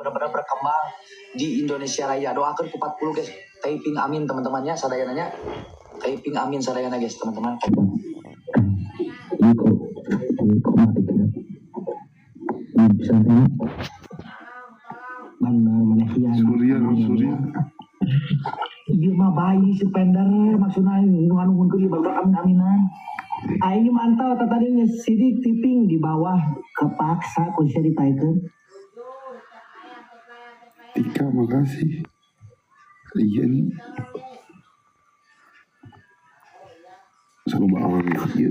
benar-benar berkembang di Indonesia Raya. Doakan ku 40 guys. Typing amin teman-temannya sadayananya. Typing amin sadayana guys teman-teman. Ini kok mati kan? Ini bisa tengok. Benar mana hian. Surya, Surya. Iya mah bayi si pender maksudnya nu anu mun keur baru amin aminan. Aing mantau tadi geus sidik tiping di bawah kepaksa ku sia dipaekeun. Tika, makasih. Iya nih. Selalu bawa iya.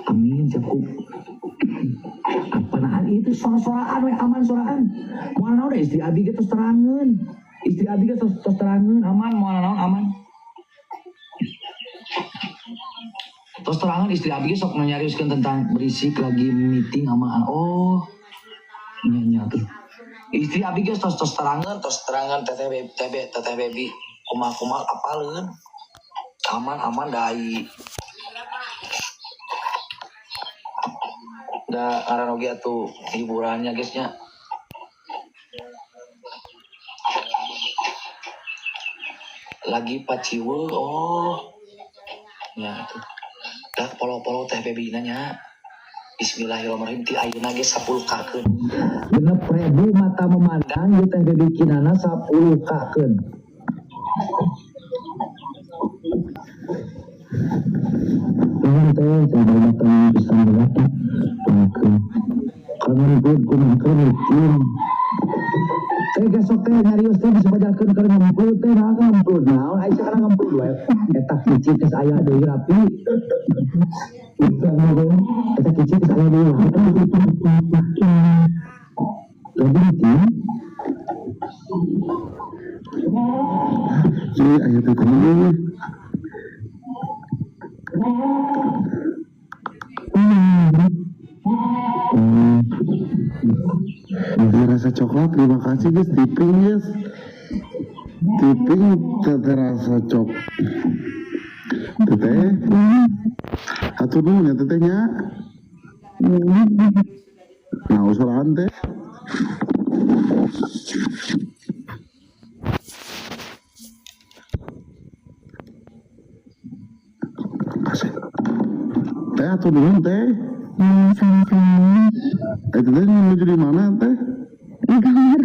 Amin cukup. Apaan itu suara-suaraan we aman suaraan. Moal naon da istri abi ge tos terangeun. Istri abi ge tos terangeun aman moal naon aman. Tos terangeun istri abi ge sok nyarioskeun tentang berisik lagi meeting sama oh nya nya tuh. Istri abi ge tos terangeun teteh baby teteh baby kumaha-kumaha apaleun. Aman aman dai. Da ngaran oge atuh hiburannya guys nya. Lagi paciwe oh. Nya tuh. Dah polo-polo teh baby nya. Bismillahirrahmanirrahim ti ayeuna ge 10 kakeun. 6.000 mata memandang ieu teh baby kinana 10 kakeun. Nuhun teh coba datang pisan berapa? Karena ribut kumaha rutin. Teh gesok teh nyarios teh bisa bajakeun keur ngumpul teh nah ngumpul naon Aisyah kana ngumpul we. Eta kici geus aya deui rapi. Eta kici geus aya deui rapi. Lagi rutin. Iya, aya teh teh. Masih rasa coklat, terima kasih guys, tipping guys. Tipping teteh rasa cok. Teteh. Atuh nuhun ya tetehnya. Nah, usahaan teh. Kasih. Teh atuh nuhun teh. Sama-sama. Teteh menuju di mana teh? Di kamar.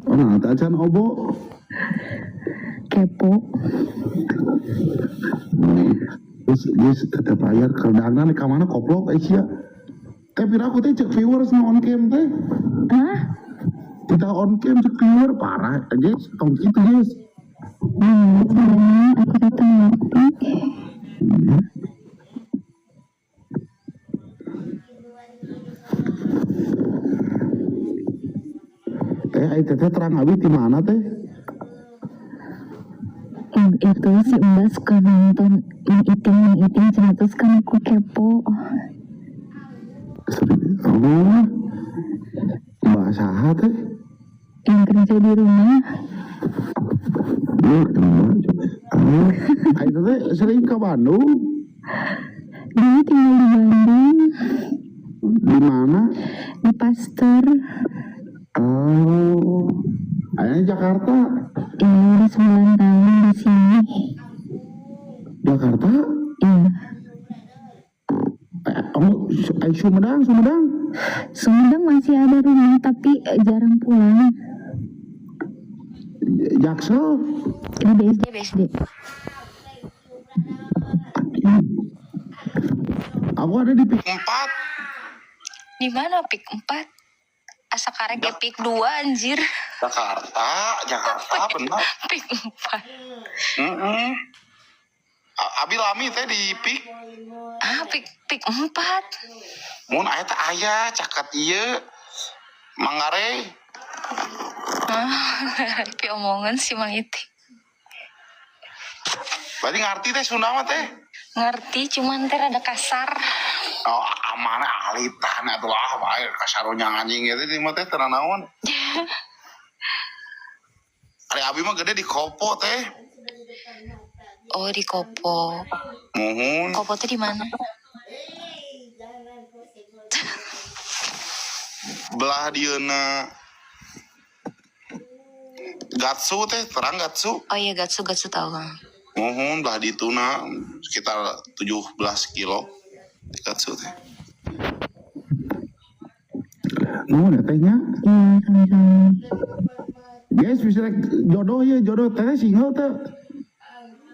Oh, nah, teh acan obo. Kepo. Terus guys, teteh bayar ke dana nih ke mana koplok Aisyah. Teh pira aku teh cek viewers nu on cam teh. Hah? Kita on cam cek viewer parah guys, tong gitu guys. Sebenarnya aku teteh ngerti. Teh, ai teteh terang abi di mana teh? Itu si Mbak suka nonton Mang Iting cina terus kan aku kepo. Oh, Mbak saha teh? Yang kerja di rumah. Oh, ai teteh sering ke Bandung? Dulu tinggal di Bandung. Di mana? Di Pasteur. Oh, ayahnya Jakarta. Iya, udah 9 tahun di sini. Jakarta? Iya. Sumedang, Sumedang? Sumedang masih ada rumah tapi jarang pulang. Jaksel? Di BSD, BSD. Aku ada di PIK 4. Di mana PIK 4? Asa karek ge PIK 2 anjir. Jakarta, Jakarta benar. PIK 4. Abi lami teh di PIK. Ah, PIK 4. Mun aya teh aya caket ieu Mangare. Ah, pi omongan si Mang Iti. Berarti ngerti teh Sunda mah teh? Ngerti, cuman teh rada kasar. Oh, amanah alitan atuh lah bae kasaronya anjing gitu di mah teh teu naon. Ari abi mah gede di Kopo teh. Oh, di Kopo. Muhun. Kopo tuh di mana? Belah dieuna Gatsu teh, terang Gatsu. Oh iya, Gatsu, Gatsu tahu. Bang. Muhun belah dituna sekitar 17 kilo Gatsu teh. Nuhun ya tehnya. Iya, sama-sama. Guys, bisa rek jodoh ya, jodoh teh single teh.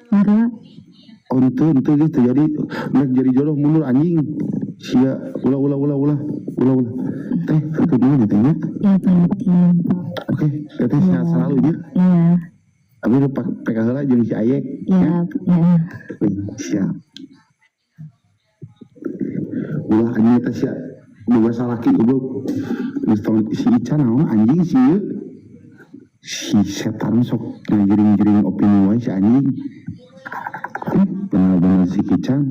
Enggak. Oh, ente guys, terjadi rek jadi jodoh mundur anjing. Sia, ulah ulah ulah ulah ulah ulah. Teh, itu dulu ya tehnya. Iya, pamitin. Oke, teteh sehat selalu ya. Iya. Abi lu PK heula jeung si Ayek. Iya, iya. Siap. Ulah anjing eta sia. Boga salaki goblok. Geus tong si Ica naon anjing si ieu. Si setan sok ngagiring-giring opini wae si anjing. Bener-bener si Kican.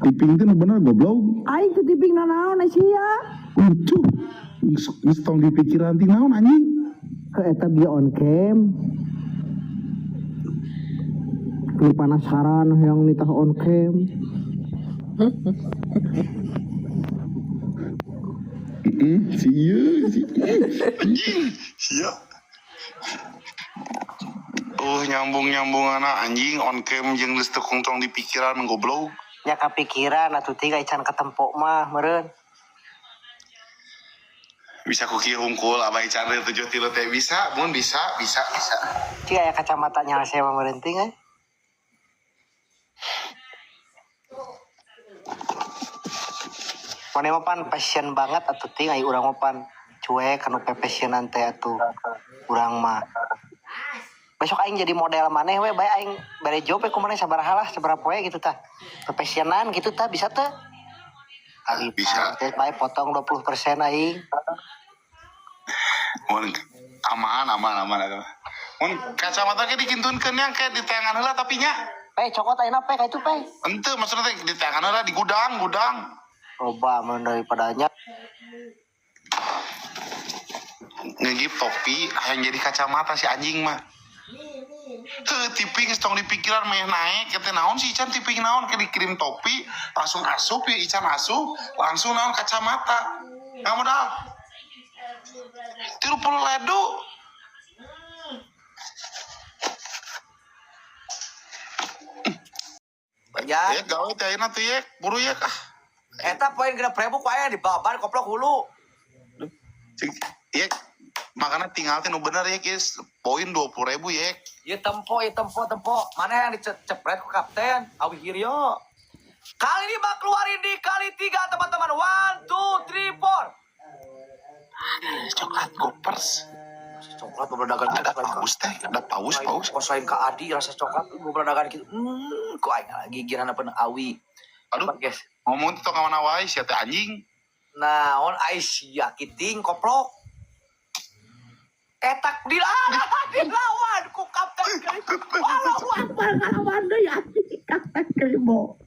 Tiping itu bener goblok. Aing teu tiping nanaon sia. Lucu. Geus tong dipikiran ti naon anjing. Ke eta bieu on cam. Lu penasaran yang nitah on cam. Si ieu si anjing. Sia. Nyambung-nyambung anak anjing on cam jeung geus teu kongtong di pikiran goblok. Nya kapikiran atuh tiga ican ketempok mah meureun. Bisa ku kieu hungkul abah ican teh 7 3 teh bisa, mun bisa, bisa, bisa. Cik aya kacamata nyala saya mah meureun ting euy. Maneh mah pan passion banget atuh ting ai urang mah pan cuek kanu pepesienan teh atuh urang mah. Besok aing jadi model maneh we bae aing bere job we ku maneh sabaraha lah sabaraha poe gitu tah. Pepesienan gitu tah bisa teh. Bisa. Teh bae potong 20% aing. Mun aman aman aman aman. Mun kacamata ge dikintunkeun yang kayak di tangan heula tapi nya. Pe cokot ayeuna pe ka itu pe. Ente maksudnya teh di tangan heula di gudang, gudang. Loba mun daripadanya Ngegip topi hayang jadi kacamata si anjing mah. Heuh, tiping tong di pikiran meh naik teh naon si Ican tiping naon ke dikirim topi langsung asup ya Ican asup langsung naon kacamata nggak modal 30 ledu. Ya, Ya gawe teh ayeuna tuh yek, buru yek ah. eta poin 60.000 ku aya di babar koplok hulu. Cik, yek, makanya tinggal teh nu bener yek, is poin 20.000 yek. Ieu tempo, ieu tempo, tempo. Mana yang dicepret ku kapten? Awi Hiryo. Kali 5 keluarin di kali 3 teman-teman. 1, 2, 3, 4. Coklat gopers. Coklat beberdagan Ada paus teh, ada paus, paus. Kok selain ke Adi rasa coklat beberdagan gitu. Kok aing lagi giran apa awi. Aduh, Guys. ngomong tuh ka mana wae sia teh anjing. Nah, on Aisyah kiting koplok. Etak dilawan ku kapten Kribo. Allahu Akbar ngalawan deui anjing kapten Kribo.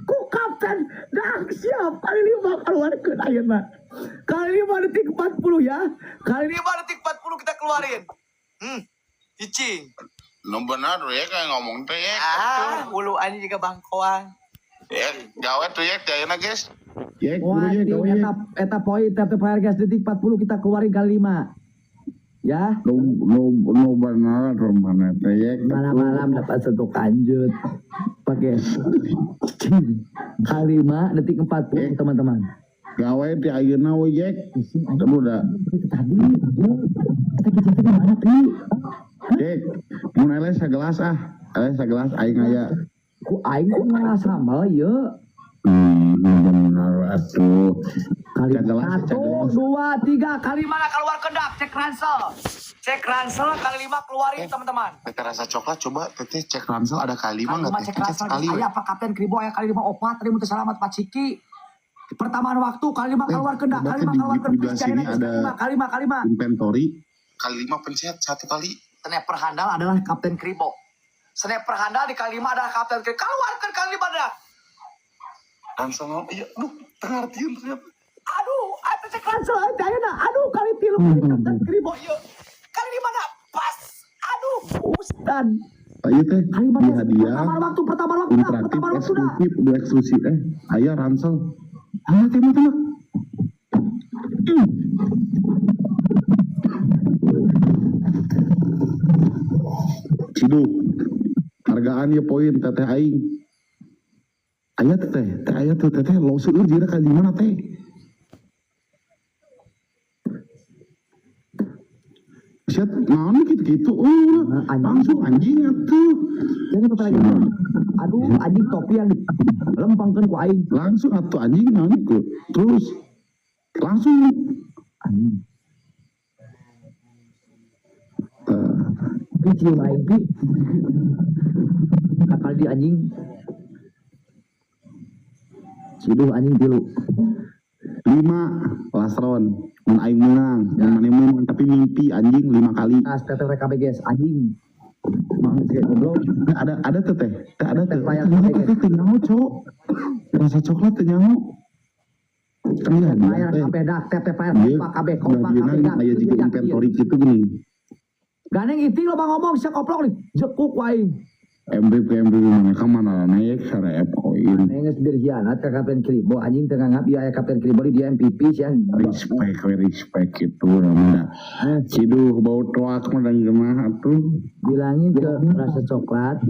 Ku kapten dah siap kali 5 keluarkeun ayeuna. Kali 5 detik 40 ya. Kali 5 detik 40 kita keluarin. Cicing. Nu bener ya kayak ngomong teh yek. Ah, ulu anjing juga bangkoan. Yek, gawe tuh yek teh ayeuna guys. Yek, Wah, buru yek, gawe yek. eta eta poin tap tap guys detik 40 kita keluarin kali 5. Ya, Nu nu nu bener mana teh yek. malam-malam dapat satu kanjut. Pakai kali 5 detik 40 teman-teman. Gawe teh ayeuna we yek. Pusing aja. Aduh da. Tadi kita bicara di mana, Pi? Yek, mun eleh sagelas ah. Eleh sagelas aing aya. Ku aing ku ngalah sambal ieu. Bener atuh. Kali Cagelas, 1, cagelas. 2, 3, kali Kali mana keluar kedap, cek ransel. Cek ransel kali 5 keluarin teman-teman. Teteh rasa coklat coba teteh cek ransel ada kali lima Kali nggak 5 teh? cek Pencet ransel. sekali we. Aya apa kapten Kribo aya kali 5 opat tadi mutu selamat Pak Ciki. Pertambahan waktu kali lima keluar kena, kali Berarti lima keluar di belah sini ada kali lima kali lima. Inventory kali lima pencet satu kali. Sniper handal adalah Kapten Kribo. Sniper handal di kali lima adalah Kapten Kribo. Keluarkan kali lima dah. Langsung iya, aduh, tengah artian ternyata. Aduh, atas cek langsung aja ayeuna. Aduh, kali tilu kali Kapten Kribo ieu. Kali lima dah pas. Aduh, Ustad. Iya teh, Kali lima di dah. hadiah Pertambahan waktu, pertambahan waktu dah, interaktif pertambahan waktu dah. eksklusif, dua eksklusif aya ransel. Ah, tembak tembak. Ciduk. Hargaan ya poin teteh aing. Aya teteh, teh aya tuh teteh lo seueur jira kali mana teh. Siat, naon gitu-gitu. Oh, langsung anjing atuh. Jangan lupa lagi. Aduh, anjing topi yang lempangkeun ku aing. Langsung atuh anjing naon ku. Terus langsung Anjing. Tah. Pi cium aing pi. Akal di anjing. Ciduh anjing tilu. 5 last round. Mun aing menang, mun maneh menang tapi mimpi anjing 5 kali. Nah, teteh RKB guys, anjing. Bangke goblok. Ada teteh, teh ada teh. Teh layar Nyaho, KBG. teh teh nyaho, cok. Rasa coklat teh nyaho. Kan ya hadiah Layar teh. KB dah, teh layar Ieu kompak KB, kompak KB hadiahna dah. aya jiga inventory kitu geuning. Ganeng iting lo bang ngomong sia koplok nih. Jekuk wae. MVP MVP mana ka mana naik sarep koin. Maneh geus berkhianat ka Kapten Kribo anjing teu nganggap ieu aya Kapten Kribo di dia MVP sia. Respect we respect gitu namanya. Ciduh bau toak mah dan gemah atuh. Bilangin ke rasa coklat.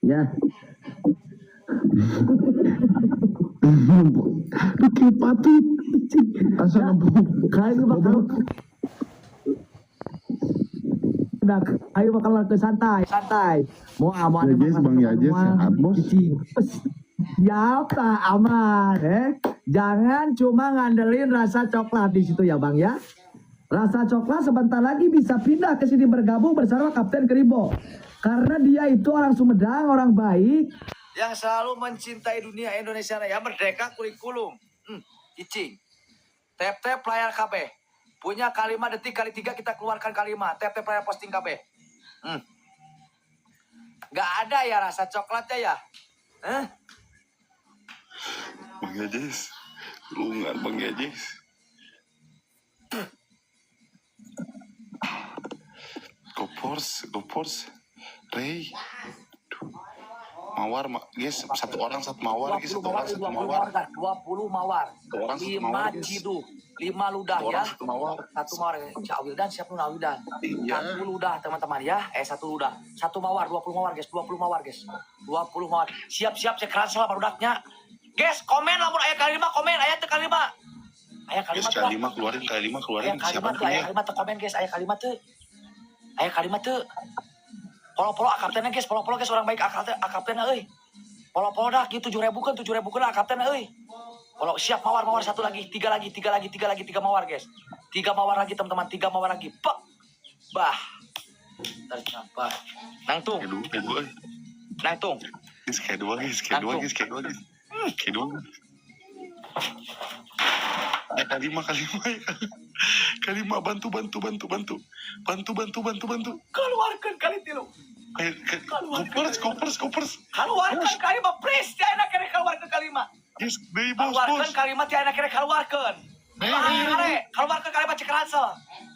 Ya, Lu kieu patut. Asa nembung. Kali ini bakal Udah, ayo bakal ke santai, santai. Mau mau Ya, Jess, Bang Yajes sehat, Bos. Siap, tak aman, eh. Jangan cuma ngandelin rasa coklat di situ ya, Bang ya. Rasa coklat sebentar lagi bisa pindah ke sini bergabung bersama Kapten Kribo. Karena dia itu orang Sumedang, orang baik. Yang selalu mencintai dunia Indonesia Raya merdeka kurikulum. Cicing. Tap-tap layar KB. Punya kalimat detik kali 3 kita keluarkan kalimat. Tap-tap layar posting KB. Gak ada ya rasa coklatnya ya? Hah? Bang Yajes. Lungan Bang Yajes. Gopors, Gopors. Ray. Aduh. Mawar, guys, satu orang satu mawar, guys, satu orang satu 20 mawar. mawar, 20 mawar. Satu orang satu 5 mawar, guys. ciduh, 5 ludah Satu ya. orang satu mawar. Satu mawar. Cak Wildan siap lu Wildan. Iya. Satu ludah teman-teman ya. Satu ludah. Satu mawar, 20 mawar guys, 20 mawar guys. 20 mawar. Siap-siap cek ransel barudaknya. Guys, komen lamun aya kali 5 komen, aya teu kali 5. Aya kali Guys, 5 kali 5 keluarin, kali 5 keluarin. Aya Siapa kalimat tuh, aya punya? kalimat tuh komen guys, aya kalimat tuh. Aya kalimat tuh. Polo-polo akaptenna guys, polo-polo guys orang baik akaptenna euy. Polo-polo dah gitu 7.000 kan, 7.000 kan akaptenna euy. Polo siap mawar-mawar satu lagi, 3 lagi, 3 lagi, 3 lagi, 3 mawar guys. 3 mawar lagi teman-teman, 3 mawar lagi. Pek. Bah. Ternyata. Nangtung, Kayak dua, nangtung. Guys, kayak dua, guys, kayak dua, guys, kayak dua, guys. Kayak dua. Kali lima, kali lima, kali lima, bantu, bantu, bantu, bantu, bantu, bantu, bantu, bantu. Keluarkan kali tilu. Kopers, kopers, kopers. Keluarkan kali lima, please. Tiada kene keluarkan kali lima. Yes, deui bos, Keluarkan bos. kalimat tiada kene keluarkan. Are, keluarkan kalimat cek ransel.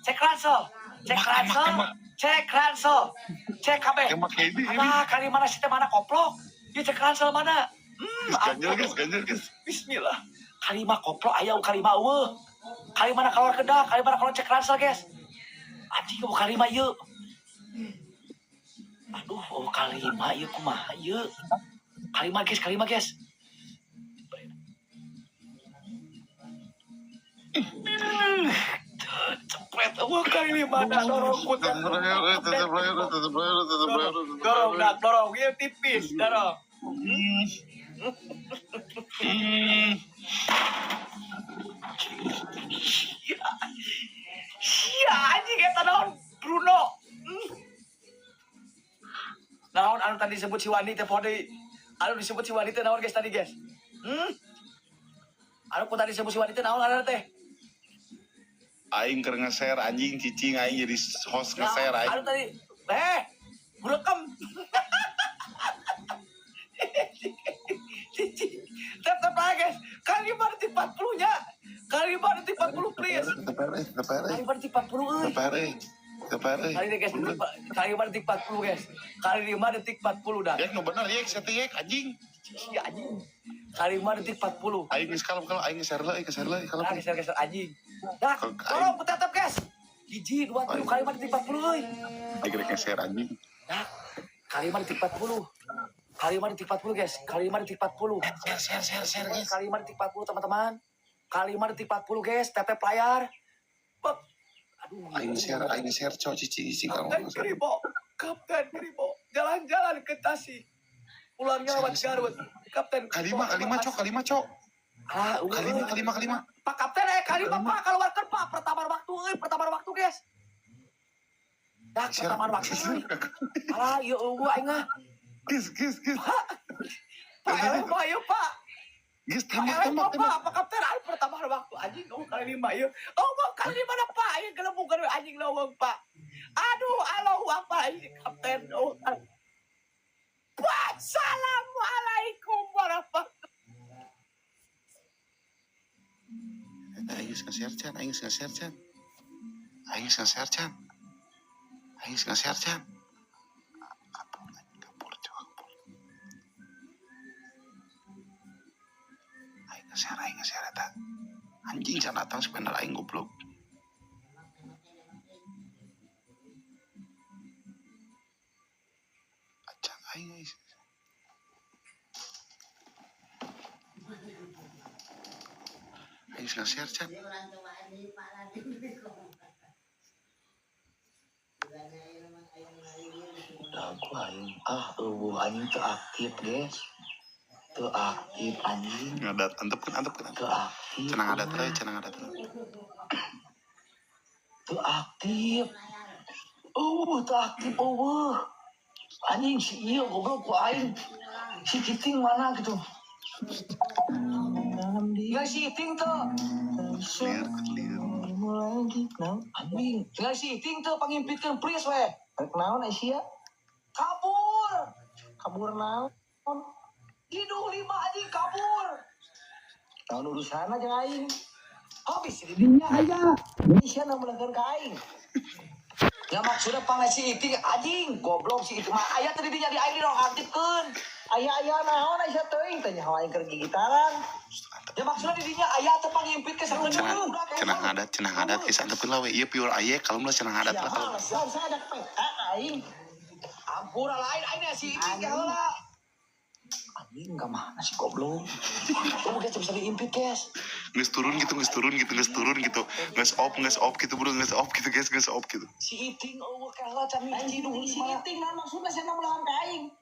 Cek ransel. Cek ransel. Cek ransel. Cek KB. Tembak kayak ini, ini. Alah, kali mana sih teh mana koplok? Ya cek ransel mana? Guys, ganjel, guys, ganjel, guys. Bismillah. Kalima koplok aya kalima eueuh. Kali mana keluar kedah, kali mana keluar cek ransel, guys. Anjing eueuh kalima ieu. Aduh, oh kalima ieu kumaha ieu? Kalima guys, kalima guys. Cepet, eueuh kalima dah dorong ku teh. Dorong dah, dorong ieu tipis, dorong. Sia anjing eta naon Bruno. Naon anu tadi disebut si Wandi teh poho deui. Anu disebut si Wandi teh naon guys tadi guys. Anu ku tadi disebut si wanita naon ngaranna teh? Aing keur nge-share anjing cicing aing jadi host nge-share aing. Anu tadi burekem. Cicing. Tetep aja guys. Kali 5 detik 40 nya. Kali 5 detik 40 please. TPR TPR Kali 5 detik 40 euy. TPR TPR. Kali ini guys, kali 5 detik 40 guys. Kali 5 detik 40 dah. Yek nu bener yek sate yek anjing. Si anjing. Kali 5 detik 40. Aing geus kalem kalem aing nge-share lah, nge-share lah kalem. Nah, geser-geser anjing. Dah, tolong tetap guys. Hiji, dua, tilu, kali 5 detik 40 euy. Aing rek nge-share anjing. Dah, kali 5 detik 40. Kali 5 detik 40 guys. Kali 5 detik 40. Share share share share guys. Kali 5 detik 40 teman-teman. Kali 5 detik 40 guys, tetep layar. Bek. Aduh, Aing share cok cicing cicing kalem. Kapten Kribo, Kapten Kribo, jalan-jalan ke Tasik. Pulangnya lewat Garut. Kapten Kali 5 kali 5 cok, kali 5 cok. Ah, Kali 5 kali 5 kali 5. Pak Kapten kali 5 Pak, keluarkan Pak, pertambahan waktu euy, pertambahan waktu guys. Dah, pertambahan waktu euy. Alah, ieu eueuh aing ah. Gis gis gis. Pak, Pak, eleh Pak, ieu Pak. Gis Pak, tembak eleh tembak Pak, tembak. Pak, Pak Kapten, ayo pertambahan waktu anjing, oh kali 5 ieu. Oh, Pak, kali 5 dah Pak, aing gelembungan anjing leuweung Pak. Aduh, Allahu Akbar anjing Kapten. Oh, Wassalamualaikum warahmatullahi. Aing geus nge-share can, aing geus nge-share can. Aing geus nge-share can. Aing geus nge-share can. Kabur anjing, kabur cok, kabur. Aing nge-share eta. Anjing can datang sependal aing goblok. Acan aing guys. Aing geus nge-share can. Dagu aing ah eueuh anjing teu aktif guys. Teu aktif anjing, Ngadat antepkeun antepkeun teu antepkeun. aktif. Cenah ngadat we, cenah ngadat we. Teu aktif. Eueuh teu aktif eueuh. Anjing si ieu goblok ku aing. Si Kiting mana gitu. Ya si Iting tuh. Lieur lieur. Anjing, tinggal si Iting tuh pangimpitkeun please we. Rek naon Asia? Kabur. Kabur naon? Hidup lima anjing kabur. Naon urusanna jeung aing? Habis ini. Dinya aya. Jadi sia namulangkeun ka aing. Ya maksudnya pang si Iting anjing goblok si Iting mah aya tadi dinya di aing dinonaktifkeun. Aya-aya naon Asia teuing teh nyaho aing keur gigitaran. Ya maksudnya di dinya aya teh pangimpit ke sareng Cenah cenah ngadat geus antepkeun lah we. Ieu pure aye kalem lah cenah ngadat lah kalem. Siapa males saya ada PK aing. Ampura lain aing si Iting ke heula. Anjing enggak mana si goblok. Kamu guys bisa diimpit guys. Geus turun gitu, geus turun gitu, geus turun gitu. Geus off gitu bro, geus off gitu guys, geus off gitu. Si Iting eueuh ke heula can Anjing hiji si Iting naon maksudna sia namulahan ka aing?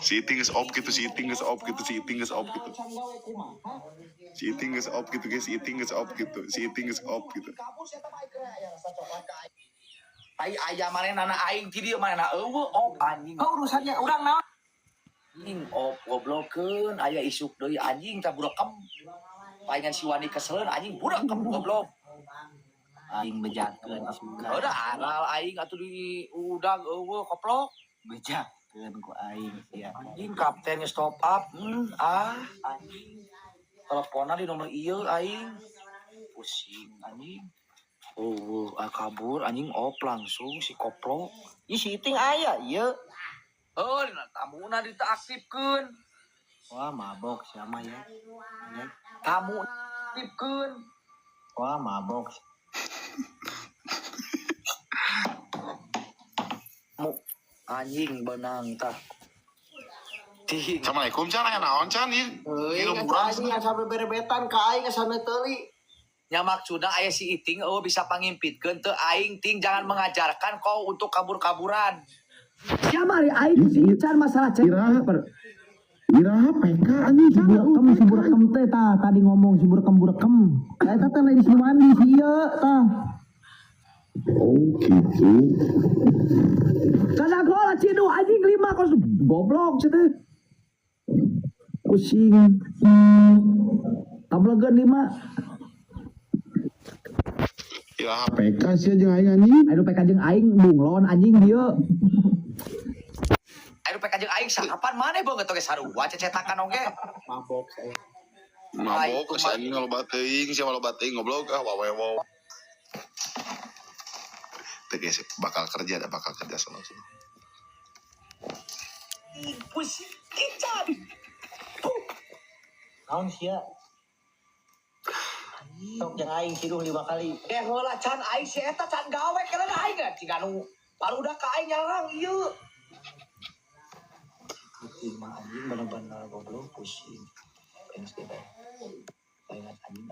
Si Iting geus off gitu, si Iting geus off gitu, si Iting geus off gitu. Can gawe kumaha? Si Iting geus off gitu guys, si Iting geus off gitu, si Iting geus off gitu. Kabur si eta mah aing aya rasa coklat ka aing. Tai aya manehna aing ti dieu manehna eueuh off anjing. Oh urusannya urang naon? Anjing op goblokeun aya isuk deui anjing tah burekem. Paingan si Wani keseleun anjing burekem goblok. Aing bejakeun isukan. Udah aral aing atuh di udang eueuh koplok. Bejakeun ku aing sia. Anjing kapten geus top up. Anjing. Teleponan di nomor ieu aing. Pusing anjing. Oh, kabur anjing op langsung si koplok. Ih si Iting aya ieu. Oh, dina tamuna diteaktifkeun. Wah mabok sia mah ya. Ya. Tamu aktifkeun. Wah mabok. Mu anjing benang tah. Ting. Assalamualaikum Chan, aya naon Chan ieu? Euy, Ngirum urang. anjing asa beberebetan ka aing asa teuli. Nya maksudna aya si Iting eueuh bisa pangimpitkeun teu aing ting jangan mengajarkan kau untuk kabur-kaburan. Siapa hari aing si Ican masalah cek. Iraha PK anjing Si burekem teh tah tadi ngomong si burekem burekem. Eta teh lain si Wandi si ieu tah. Oh gitu. Kada gol ciduh anjing 5 kos goblok cenah. Pusing. Tablegeun 5. Ya PK sih jeung aing anjing. Ayo PK jeung aing bunglon anjing dieu. Ayo PK jeung aing sakapan maneh beungeut oge sarua cecetakan oge. Mabok saya. Mabok si anjing loba teuing, si loba teuing goblok ah wawewo. Teu geus bakal kerja da bakal kerja selalu. Pusing kican. Naon sia? Sok jeung aing kiduh 5 kali. Eh heula can aing si eta can gawe kana aing ge ciga nu barudak ka aing nyarang ieu. Ieu mah anjing bener-bener goblok pusing. Pengen sih bae. Pengen anjing.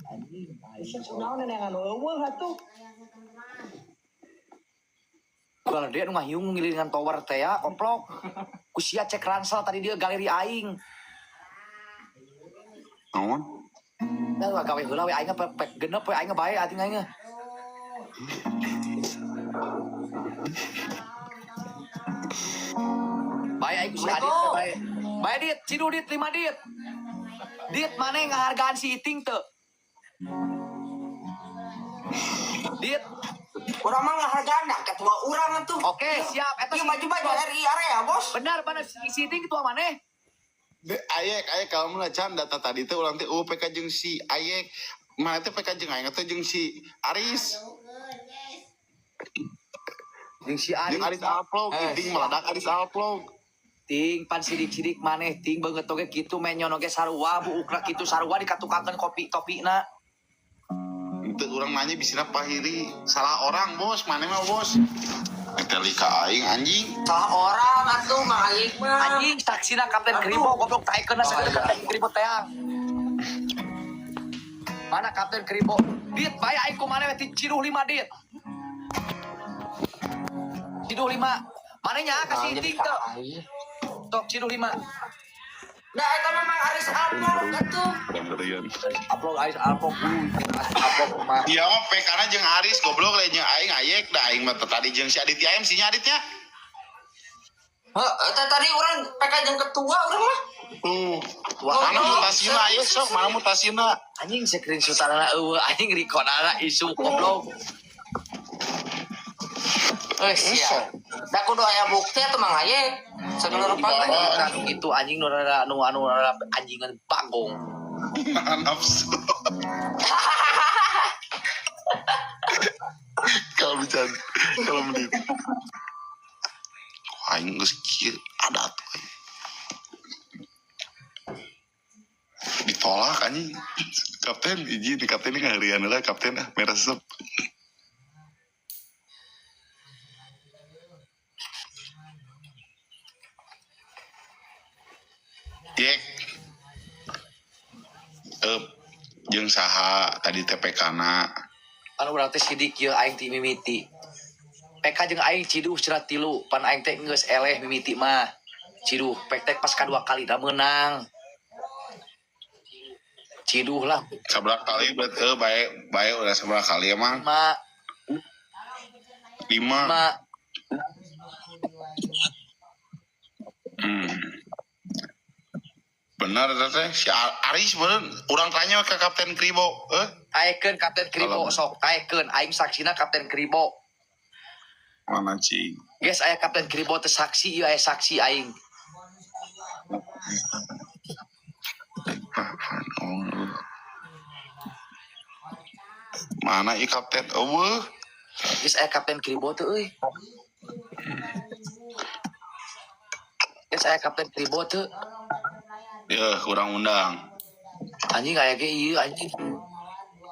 Anjing, Sia kunaon nenean eueuh atuh. Gale nu ngahiung ngilingan tower teh ya komplok. Ku sia cek ransel tadi dia galeri aing. Naon? Dah gawe heula we aing pek genep we aing bae ating aing. Bae aing ku si Adit bae. Bae Dit, cidu Dit 5 Dit. Dit maneh ngahargaan si Iting teu? Dit, Urang mah ngahargaan dah ketua urang atuh. oke siap eta Ieu si baju-baju RI area, Bos. Benar benar si Iting ketua maneh. De, ayek ayek kalau mun can data tadi teh urang teh PK jeung si Ayek. Mana teh PK jeung aing teh jeung si Aris. Jeung si Aris. Jeung Aris upload, Iting meledak Aris upload. Ting pan sidik-sidik maneh ting beungeut oge kitu menyon oge sarua buukna kitu sarua dikatukangkeun kopi topina. Itu urang nanya bisina pahiri salah orang bos, mana mah bos. Teli ka aing anjing. Salah orang atuh mah aing mah. Anjing saksina Kapten Kribo goblok taekeunna sakeun Kapten Kribo teang. Mana Kapten Kribo? Dit bae aing ku maneh we ti Ciduh 5 Dit. Ciduh 5. Maneh nya ka si Iting teu? Tok Ciduh 5. Nah, eta mah Mang Aris upload atuh. Upload Aris upload upload mah. Iya mah PK-na jeung Aris goblok lain jeung aing ayek da aing mah tadi jeung si Adit ya MC-nya Aditnya. Heuh, eta tadi urang PK jeung ketua urang mah. Tuh. Mana mutasina ayo sok, mana mutasina? Anjing screenshotanana eueuh anjing recordana isu goblok. Eh, sia. Da kudu aya bukti atuh Mang Aye. Segala rupa Anjing gitu anjing nu rada nu anu rada anjingan bagong. Nafsu. Kalau bicara, kalau menit. Aing geus kieu ada tuh aing. Ditolak anjing. Kapten izin, kapten ini ngaharian heula kapten ah merah sep. Yek. Jeung saha tadi TPK-na. Anu urang teh sidik ieu aing ti mimiti. PK jeung aing ciduh cenah 3, pan aing teh geus eleh mimiti mah. Ciduh pek teh pas kadua kali da meunang. Ciduh lah Sebelah kali berarti bae bae udah sebelah kali emang. 5 5. 5. Benar teh si Aris bener urang tanya ke Kapten Kribo Taekeun Kapten Kribo sok taekeun aing saksina Kapten Kribo. Mana cing? Guys aya Kapten Kribo teh saksi ieu aya saksi aing. Mana ieu Kapten eueuh? Guys aya Kapten Kribo teh euy. Guys aya Kapten Kribo teh. Ya kurang undang. Anjing aya ge ieu anjing.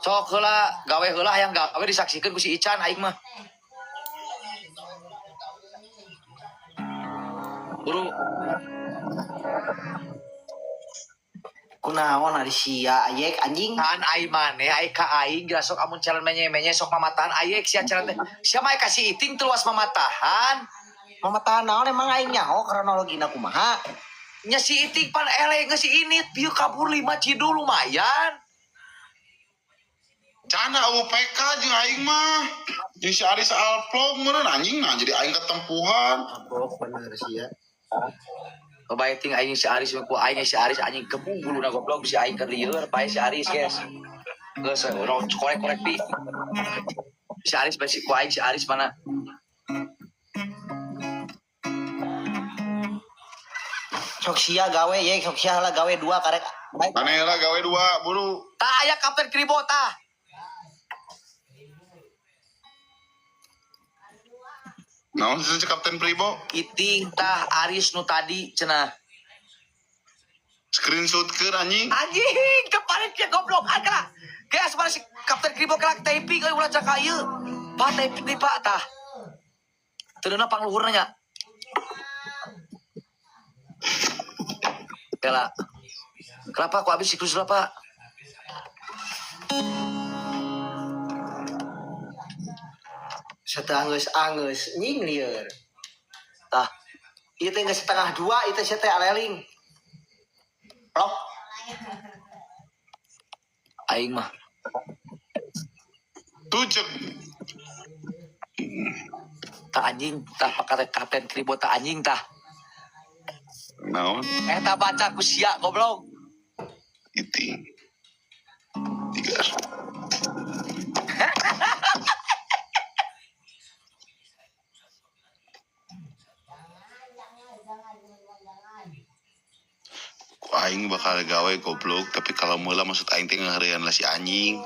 Sok heula gawe heula hayang gawe disaksikeun ku si Ican aing mah. Buru Kunaon ari sia ayek anjing. Tahan aing maneh aing ka aing geura sok amun challenge menye-menye sok mamatahan ayek sia challenge teh. Sia mah kasih Iting teu luas mamatahan. Mamatahan naon emang aing nyaho kronologina kumaha? Nya si Iting pan eleh geus si init bieu kabur 5 cidu lumayan. Canda UPK jeung aing mah. Jeung si Aris Alplog meureun anjing nah jadi aing ketempuhan. Mabok bener sia. Bae ting aing si Aris ku aing si Aris anjing kebung guluna goblok si aing keur lieur pae si Aris guys. Geus korek-korek pi. Si Aris bae si ku aing si Aris mana? Sok sia gawe ye, sok sia lah gawe dua karek. Baik. Maneh lah gawe dua buru. Tah aya Kapten Kribo tah. Naon sih Kapten Pribo? Iting tah Aris nu tadi cenah. Screenshot ke anjing. Anjing kemarin dia goblok angka. Guys, mana si Kapten Kribo kelak typing euy ulah caka ieu. Pak typing deui Pak tah. Teu pangluhurna nya. Kela. Kenapa aku habis siklus lah, Pak? Setengah geus angeus nying lieur. Tah, Ieu teh geus setengah dua, ieu teh sia teh aleling. Loh, aing mah. Tuh cek Tah anjing, tah pakai Kapten Kribo tah anjing tah. naon Eh tah baca ku sia goblok. iting. Tiga. Ku aing bakal gawe goblok tapi kalau mula maksud aing teh ngaheureun lah si anjing.